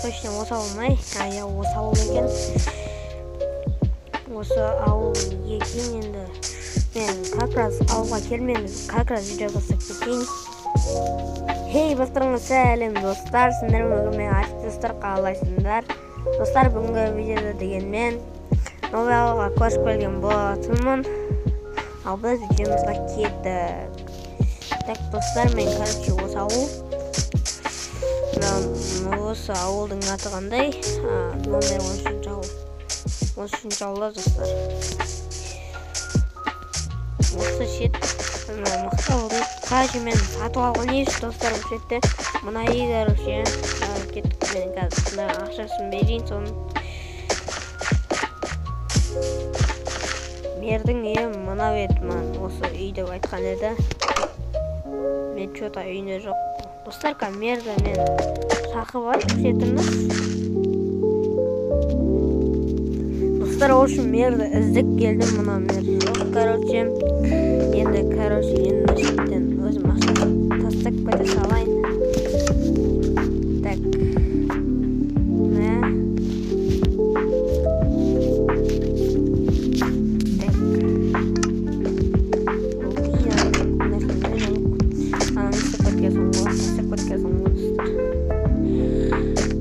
Точно осы ауыл ма? Иә, осы ауыл екен. Осы ауыл екен енді. Мен как раз ауылға келмедім, как раз видео бастап кетейін. Хей, бастарыңа сәлем достар, сендер бүгін мен Ариф достар, қалайсыңдар? Достар, бүгінгі видеода дегенмен новый ауылға көшіп келген болатынмын. Ал біз видеомызға кеттік. Так, достар, мен, короче, осы ауыл. Осы ауылдың аты қандай? Номер 13 ауыл. 13 ауылда, достар. Осы шет мықты ауыл. Короче, мен сатып алған еш достар бұл шетте. Мына үй, короче, кеттік, мен қазір мына ақшасын берейін соның. Мердің үйі мынау еді, маған осы үй деп айтқан еді. Мен чё-то үйінде жоқ. Достар, қазір мерді мен шақырып алайын, күтетіңіз. Достар, ол үшін мерді іздеп келдім, мына мер жоқ, короче. Енді, короче, енді мына шеттен өзім ақшасын тастап кете салайын. Так. Мә. Так.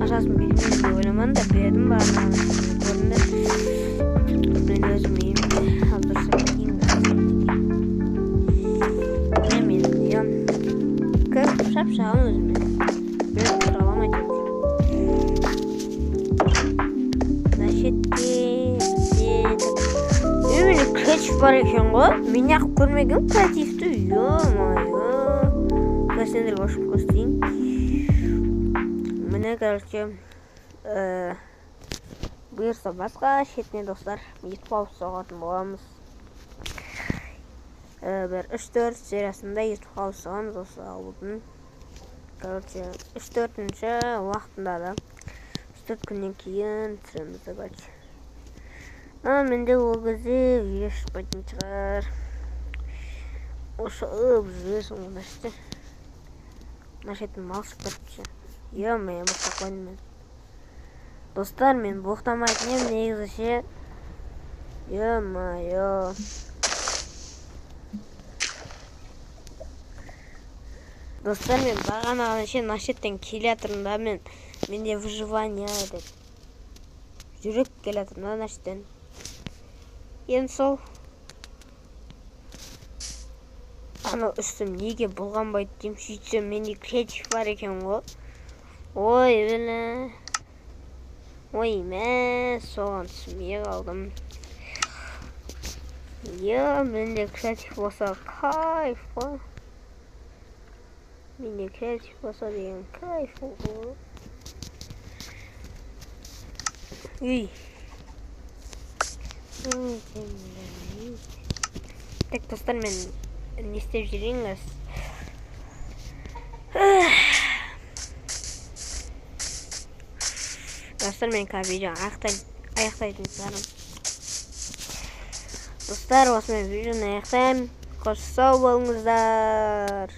Ақшасын бермеймін деп ойламадым да, бердім барлығын көрінді. Мен өзім үйімде дұрыс кетейін. Міне менің үйім. Кіріп шап-шағын өзіме. Мен тұра аламын әйтеуір. Мына шетте бізде менде креатив бар екен ғой. Мен неғып көрмегенмін креативті? Ё-моё. Қазір сендерге ашып көрсетейін. Міне, короче, бұйырса басқа шетіне, достар, етіп алып соғатын боламыз. Бір 3-4 сериясында етіп алып соғамыз осы ауылдың. Короче, 3-4-ші уақытында да 3-4 күннен кейін түсіреміз, короче. Менде ол кезде видео шықпайтын шығар. Ұшып жүресің мына жерде. Мына шеттен мал шығып кетіпті. Ё-моё, боқтап қойдым мен. Достар, мен боқтамайтын едім негізі ше. Ё-моё. Достар, мен бағана ғана ше мына шеттен келе жатырмын да, мен менде выживание деп жүріп келе жатырмын да мына шеттен. Енді сол анау үстім неге бұлғанбайды деймін, сөйтсем менде креатив бар екен ғой. Ой, бля. Ой, мә, соған түсінбей қалдым. Е, менде креатив болса кайф қой. Менде креатив болса деген кайф қой. Үй. Так, достар, мен не істеп жүрейін қазір? Достар, мен қазір видеоны аяқтайтын шығармын. Достар, осымен видеоны аяқтаймын. Қош сау болыңыздар.